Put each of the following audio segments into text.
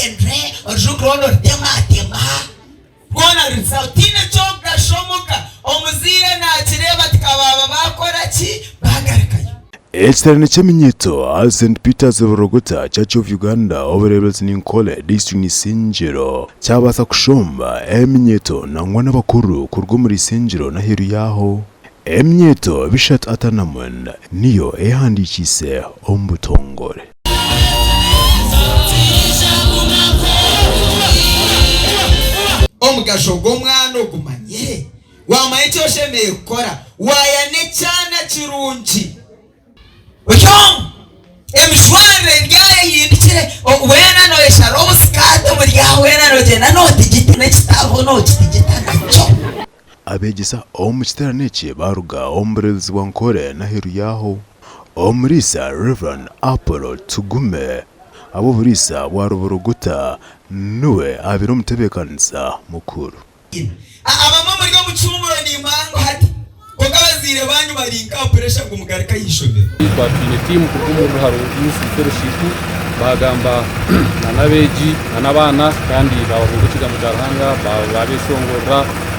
Rwende, orujungu rwona orutematema, rwona rurizaho. Tihaine ky'omugasho omuka. Omuzaire naakireeba ati ka baaba baakora ki? Baagarukayo. Ekiterane ky'eminyeeto aha St Peters Borogota Church of Uganda obureeberezi ni Nkole District Isingiro kyabaasa kushomba eminyeeto nangwa n'abakuru kuruga omuri Isingiro n'aheeru yaaho. Eminyeeto 359 niyo ehandiikiise omu butongore. Omugasho gw'omwana ogumanyire. Waamanya eki oshemereire kukora waayana ekyana kirungi. Okyonka emijwarire eri aha ehindukire, weena nooyeshara obusikaati buri aha weena noogyenda nootigita n'ekitabo nookitigita nakyo. Abeegyesa omu kiteerane eki baaruga omu bureebezi bwa Nkore n'aheeru yaaho. Omuriisa Rev. Apollo Tugume ahabw'oburiisa bwa Ruboroguta niwe abaire omutebeekanisa mukuru. Abamwe muri omu kihumuro nimbango hati, kwonka abazaire baanyu bari nka puresha ngu mugaruke aha ishomero. Twaba twine tiimu kuruga omuri Ruharo Youth Fellowship baagamba n'abeegi n'abaana kandi baababuurira ekigambo kya Ruhanga, baabeshongorera,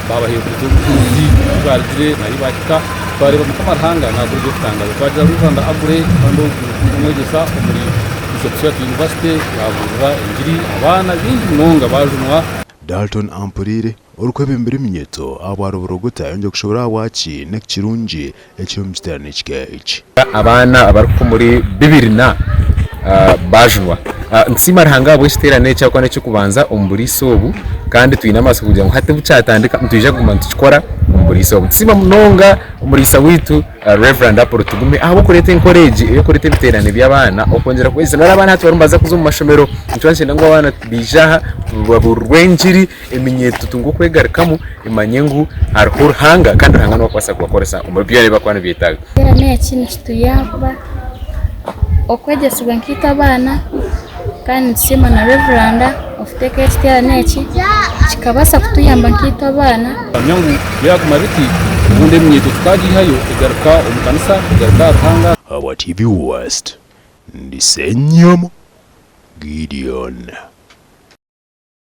baabaheereza obuhabuzi ahu baarugire n'ahu baahika. Twareeba Mukama Ruhanga naakora eby'okutangaaza. Twagira Rev. Agure kandi ogu n'omwegyesa omuri Bishop Stuart University yaabuurira engiri abaana baingi munonga baajunwa. Dalton Ampuriire, orikwebembera eminyeeto ahabwa Ruburoguta ayongyire kushoboorora ahabwaki n'ekirungi ekiri omu kiteerane eki. Abaana abarikuhika omuri bibiri na baajunwa. Nitusiima Ruhanga ahabw'ekiteerane eki ahabw'okuba n'eky'okubanza omu buriisa obu kandi twine amatsiko kugira ngu hati obu kyatandika nitwija kuguma nitukikora omu buriisa obu. Nitusiima munonga omuriisa waitu Rev. Apollo Tugume ahabw'okureeta enkora egi ey'okureeta ebiteerane by'abaana okwongyera kwegyesa. Noreeba abaana hati barimu nibaza kuza omu mashomero, nituba nitwenda ngu abaana baije aha babuurirwe engiri, eminyeeto etunge okwegarukamu emanye ngu hariho Ruhanga kandi Ruhanga niwe arikubaasa kubakoresa omuri byona ebi barikuba nibeetaaga. Ekiteerane eki nikituyamba okwegyesibwa nkaitwe abaana kandi nitusiima na Reveranda okuteekaho ekiteerane eki kikabaasa kutuyamba nkaitwe abaana. Hamya ngu byaguma biti, obundi eminyeeto tukagiihayo egaruka omu kanisa, egaruka aha Ruhanga. Ahabwa TV West, ndi Ssenyomo Gideon.